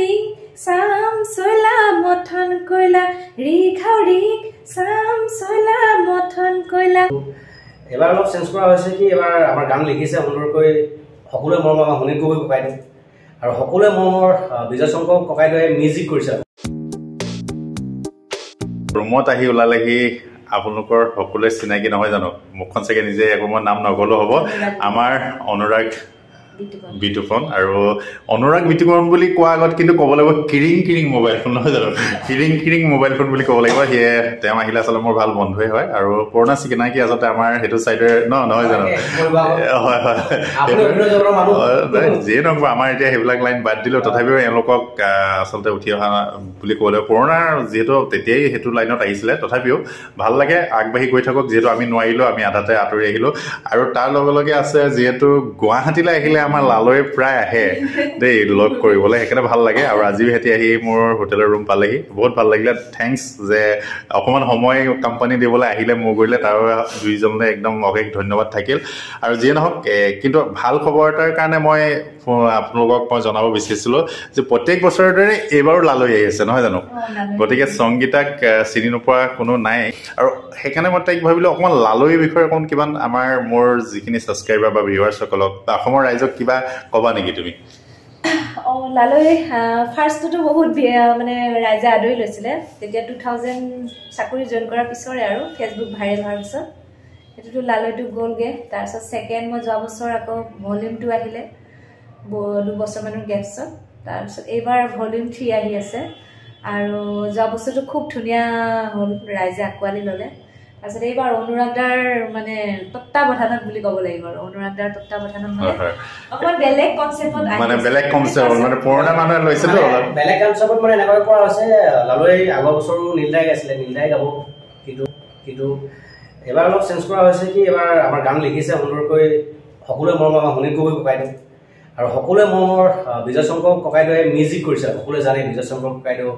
Ring চাম চলা মথন কৈলা ৰি খাও ৰিক চাম চলা মথন কৈলা। এবাৰ অলপ চেঞ্জ কৰা হৈছে কি, এবাৰ আমাৰ গান লিখিছে সুন্দৰকৈ সকলোৱে মৰমৰ আমাৰ সুনীল গগৈ ককাইদেউ আৰু সকলোৱে মৰমৰ বিজয় শংকৰ ককাইদেৱে মিউজিক কৰিছে। ৰুমত আহি ওলালেহি আপোনালোকৰ সকলোৱে চিনাকি নহয় জানো? মুখখন চাগে নিজে একো মই নাম নগ'লেও হ'ব। আমাৰ অনুৰাগ বিতুপন, আৰু অনুৰাগ বিতুপন বুলি কোৱা আগত কিন্তু ক'ব লাগিব কিৰিং কিৰিং মোবাইল ফোন নহয় জানো? কিৰিং কিৰিং মোবাইল ফোন বুলি ক'ব লাগিব। সেয়ে তেওঁ আহিলে আচলতে মোৰ ভাল বন্ধুৱে হয় আৰু পুৰণা চিনাকি আচলতে আমাৰ সেইটো চাইডৰ ন নহয় জানো? হয় হয়, যিয়ে নহওক আমাৰ এতিয়া সেইবিলাক লাইন বাদ দিলেও তথাপিও এওঁলোকক আচলতে উঠি অহা বুলি ক'ব লাগিব। পুৰণা যিহেতু তেতিয়াই সেইটো লাইনত আহিছিলে, তথাপিও ভাল লাগে আগবাঢ়ি গৈ থাকক। যিহেতু আমি নোৱাৰিলোঁ, আমি আধাতে আঁতৰি আহিলোঁ। আৰু তাৰ লগে লগে আছে যিহেতু গুৱাহাটীলৈ আহিলে আমাৰ লালৈ প্ৰায় আহে দেই লগ কৰিবলৈ, সেইকাৰণে ভাল লাগে। আৰু আজিও সিহঁতি আহি মোৰ হোটেলৰ ৰুম পালেহি, বহুত ভাল লাগিলে। Thanks যে অকণমান সময় কোম্পানী দিবলৈ আহিলে মোৰ কৰিলে, তাৰ দুইজনলৈ একদম অশেষ ধন্যবাদ থাকিল। আৰু যিয়ে নহওক, কিন্তু ভাল খবৰ এটাৰ কাৰণে মই আপোনালোকক মই জনাব বিচাৰিছিলোঁ যে প্ৰত্যেক বছৰৰ দৰে এইবাৰো লালৈ আহি আছে নহয় জানো? গতিকে সংগীতাক চিনি নোপোৱা কোনো নাই। আৰু সেইকাৰণে মই তাইক ভাবিলোঁ অকণমান লালৈৰ বিষয়ে অকণমান কিমান আমাৰ মোৰ যিখিনি ছাবস্ক্ৰাইবাৰ বা ভিউৱাৰ্ছসকলক বা অসমৰ ৰাইজক কিবা ক'বা নেকি তুমি? অঁ, লালৈ ফাৰ্ষ্টটোতো বহুত মানে ৰাইজে আদৰি লৈছিলে তেতিয়া 2000 চাকৰি জইন কৰাৰ পিছৰে আৰু ফেচবুক ভাইৰেল হোৱাৰ পিছত সেইটোতো লালৈটো গ'লগৈ। তাৰপিছত ছেকেণ্ড মই যোৱা বছৰ আকৌ ভলিউম 2 আহিলে 2 বছৰমানৰ গেপছত। তাৰপিছত এইবাৰ ভলিউম 3 আহি আছে। আৰু যোৱা বছৰটো খুব ধুনীয়া হ'ল, ৰাইজে আঁকোৱালি ল'লে। তাৰপিছত এইবাৰ অনুৰাগ দাৰ মানে তত্বাৱধানত বুলি ক'ব লাগিব, আৰু অনুৰাগ দাৰ তত্বাৱধানত মানে অকণমান বেলেগ কনচেপ্টত, মানে বেলেগ কনচেপ্ট, মানে পুৰণা মানুহে লৈছেতো অলপ বেলেগ কনচেপ্টত। মানে এনেকৈ কৰা হৈছে, লালৈ আগৰ বছৰো নীলদাই গাইছিলে, নীলদাই গাব, কিন্তু কিন্তু এইবাৰ অলপ চেঞ্জ কৰা হৈছে কি, এইবাৰ আমাৰ গান লিখিছে সুন্দৰকৈ সকলোৱে মৰমৰ আমাৰ সুনীল গগৈ ককাইদেউ আৰু সকলোৱে মৰমৰ বিজয় শংকৰ ককাইদেৱে মিউজিক কৰিছে। সকলোৱে জানে বিজয় শংকৰ ককাইদেউ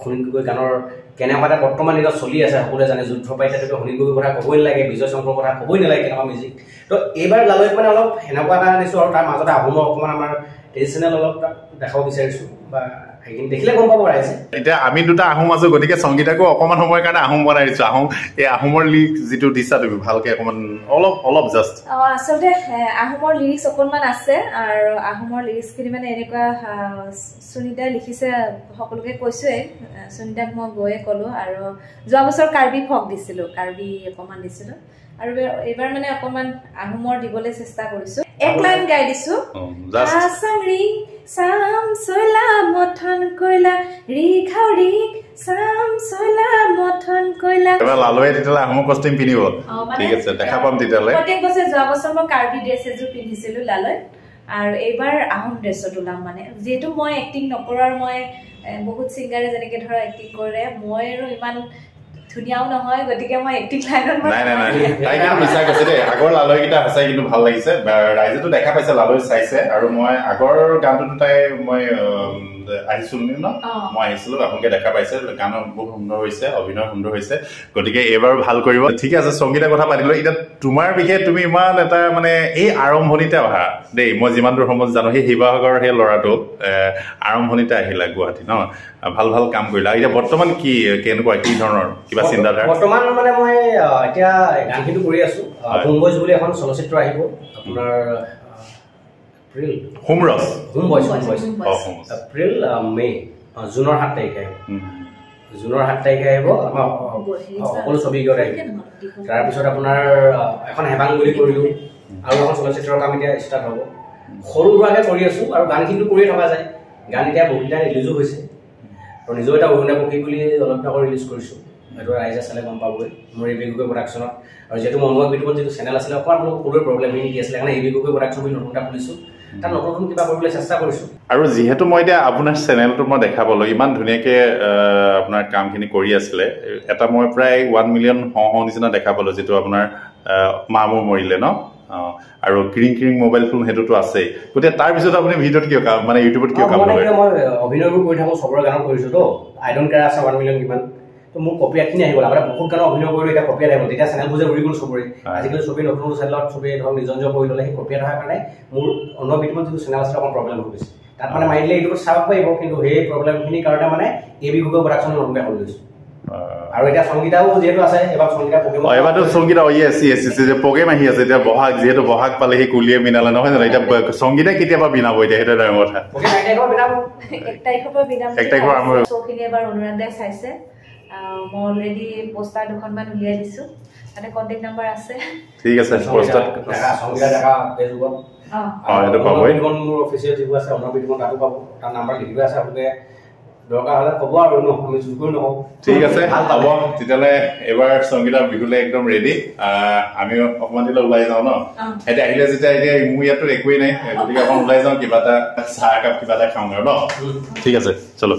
সুনীল গগৈ গানৰ কেনেকুৱা এটা বৰ্তমান দিনত চলি আছে, সকলোৱে জানে। যুদ্ধ পাইছে সুনীল গগৈৰ কথা ক'বই নালাগে, বিজয় শংকৰৰ কথা ক'বই নালাগে, কেনেকুৱা মিউজিক। তো এইবাৰ লালৈত মানে অলপ সেনেকুৱা এটা আনিছোঁ আৰু তাৰ মাজতে আহোমৰ অকণমান আমাৰ ট্ৰেডিশ্যনেল অলপ তাত দেখাব বিচাৰিছোঁ বা সেইখিনি দেখিলে গম পাব ৰাইজে। এতিয়া আমি দুটা আহোম আছো, গতিকে সংগীতাকো অকণমান সময়ৰ কাৰণে আহোম বনাই দিছো। আহোম, এই আহোমৰ লিৰিক্স যিটো দিছা তুমি ভালকে অকণমান অলপ অলপ জাষ্ট। অঁ, আচলতে আহোমৰ লিৰিক্স অকণমান আছে আৰু আহোমৰ লিৰিক্সখিনি মানে এনেকুৱা সুনীতাই লিখিছে, সকলোকে কৈছোৱেই, সুনীতাক মই গৈয়ে ক'লোঁ। আৰু যোৱা বছৰ কাৰ্বি ফক দিছিলোঁ, কাৰ্বি অকণমান দিছিলোঁ, আৰু এইবাৰ মানে অকণমান আহোমৰ দিবলৈ চেষ্টা কৰিছোঁ। এক লাইন গাই দিছো। চাং ৰিং চাম চলা মথন কৈলা ৰি খাও ৰিক চাম চলা মথন কৈলা। এবাৰ লালুৱে তেতিয়াহ'লে আহোমৰ কষ্টিউম পিন্ধিব। ঠিক আছে, দেখা পাম তেতিয়াহ'লে। প্ৰত্যেক বছৰে যোৱা বছৰ মই কাৰ্বি ড্ৰেছ এযোৰ পিন্ধিছিলো লালৈ, আৰু এইবাৰ আহোম ড্ৰেছত ওলাম। মানে যিহেতু মই এক্টিং নকৰোঁ আৰু মই বহুত ছিংগাৰে যেনেকে ধৰা এক্টিং কৰে, মই আৰু ইমান ধুনীয়াও নহয়, গতিকে মই এক্টিং লাইনত নাই নাই নাই, তাই কিন্তু মিছা কৈছে দেই। আগৰ লালৈকেইটা সঁচাই কিন্তু ভাল লাগিছে, ৰাইজেতো দেখা পাইছে, লালৈ চাইছে। আৰু মই আগৰ গানটোতো তাই মই আহিছিলো ন, মই আহিছিলো, আপোনালোকে দেখা পাইছে, গান বহুত সুন্দৰ হৈছে, অভিনয় সুন্দৰ হৈছে, গতিকে এইবাৰ ভাল কৰিব। ঠিক আছে, সংগীতাৰ কথা পাতিলো। এতিয়া তোমাৰ বিষয়ে তুমি ইমান এটা মানে এই আৰম্ভণিতে অহা দেই, মই যিমান দূৰ সময় জানো সেই শিৱসাগৰৰ সেই ল'ৰাটো আৰম্ভণিতে আহিলা গুৱাহাটী ন, ভাল ভাল কাম কৰিলা। এতিয়া বৰ্তমান কি কেনেকুৱা কি ধৰণৰ কিবা চিন্তাধাৰা? বৰ্তমান মানে মই এতিয়া গানখিনি কৰি আছো। হোম বইজ বুলি এখন চলচ্চিত্ৰ আহিব আপোনাৰ এপ্ৰিল, হোমৰস, home boys, home boys, April May জুনৰ 7 তাৰিখে আহিব, জুনৰ 7 তাৰিখে আহিব, আমাৰ সকলো ছবিগৃহত আহিব। তাৰপিছত আপোনাৰ এখন হেবাং বুলি কৰিলোঁ, আৰু এখন চলচ্চিত্ৰৰ কাম এতিয়া ষ্টাৰ্ট হ'ব। সৰু সুৰাকৈ কৰি আছোঁ আৰু গানখিনিতো কৰিয়ে থকা যায়। গান এতিয়া বহুতকেইটা ৰিলিজো হৈছে আৰু নিজেও এটা অৰুণা পক্ষী বুলি অলপ দিন আগত ৰিলিজ কৰিছোঁ, সেইটো ৰাইজে চালে গম পাবই, মোৰ এ বি গগৈ প্ৰডাকশ্যনত। আৰু যিহেতু মই অনুৰাগ বিতুপন যিটো চেনেল আছিলে অকণমান আপোনালোক সকলোৰে প্ৰব্লেমখিনি দি আছিলে, সেইকাৰণে এ বি গগৈ প্ৰডাকশ্যন বুলি নতুন এটা খুলিছোঁ, তাত নতুন নতুন কিবা কৰিবলৈ চেষ্টা কৰিছোঁ। আৰু যিহেতু মই এতিয়া আপোনাৰ চেনেলটো মই দেখা পালোঁ, ইমান ধুনীয়াকৈ আপোনাৰ কামখিনি কৰি আছিলে, এটা মই প্ৰায় 1 মিলিয়ন হওঁ হওঁ নিচিনা দেখা পালোঁ, যিটো আপোনাৰ মা মোৰ মৰিলে ন, আৰু কিৰিং কিৰিং মোবাইল ফোন সেইটোতো আছেই। গতিকে তাৰপিছত আপুনি ভিডিঅ'ত কিয় কাম, মানে ইউটিউবত কিয় কাম কৰে? মই অভিনয়বোৰ কৰি থাকোঁ, চবৰে গানত কৰিছোঁ, তো আই don't care আছে 1 মিলিয়ন কিমান, তো মোৰ কপিৰাইটখিনি আহি গ'ল। আগতে বহুত গানৰ অভিনয় কৰিলোঁ, এতিয়া কপিৰাইট আহি গ'ল। তেতিয়া চেনেলবোৰ যে উৰি গ'ল চবৰে, আজিকালি চবেই নতুন নতুন চেনেলত চবেই ধৰক নিজৰ নিজৰ কৰি ল'লে, সেই কপিৰাইট অহাৰ কাৰণে মোৰ অন্য বিতুপন যিটো চেনেল আছিলে অকণ প্ৰব্লেম হৈ গৈছে। তাত মানে মাৰি দিলে ইউটিউবত চাব পাৰিব, কিন্তু সেই প্ৰব্লেমখিনিৰ কাৰণে মানে এ বি গগৈ প্ৰডাকশ্যন নতুনকৈ খুলি লৈছোঁ। আৰু এতিয়া সংগীতাও যিহেতু আছে, এবাৰ সংগীতা প্ৰগ্ৰেম, এবাৰতো সংগীতা, য়েছ য়েছ, প্ৰগ্ৰেম আহি আছে এতিয়া। বহাগ যিহেতু বহাগ পালেহি, কুলিয়ে মিনালে নহয় জানো? এতিয়া সংগীতাই কেতিয়াবা বিনাব এতিয়া, সেইটো ডাঙৰ কথা। 1 তাৰিখৰ পৰা বিনাব, 1 তাৰিখৰ আৰম্ভ। শ্ব'খিনি এবাৰ অনুৰাগ দাই চাইছে, মই অলৰেডি পোষ্টাৰ দুখনমান উলিয়াই দিছোঁ, তাতে কণ্টেক্ট নাম্বাৰ আছে। ঠিক আছে, সংগীতা ডেকা ফেচবুকত সেইটো পাবই। মোৰ অফিচিয়েল যিবোৰ আছে অনুৰাগ বিতুপন তাতো পাব, তাৰ নাম্বাৰ লিখি আছে, আপোনালোকে দৰকাৰ হ'লে ক'ব আৰু ন, আমি জোৰ কৰি নকওঁ। ঠিক আছে, হ'ব তেতিয়াহ'লে। এইবাৰ সংগীতা বিহুলৈ একদম ৰেডি। আমিও অকণমান দেৰিলৈ ওলাই যাওঁ ন, এতিয়া আহিলে যেতিয়া এতিয়া মোৰ ইয়াততো একোৱেই নাই, গতিকে অকণ ওলাই যাওঁ, কিবা এটা চাহ একাপ কিবা এটা খাওঁগে ন। ঠিক আছে, চলো।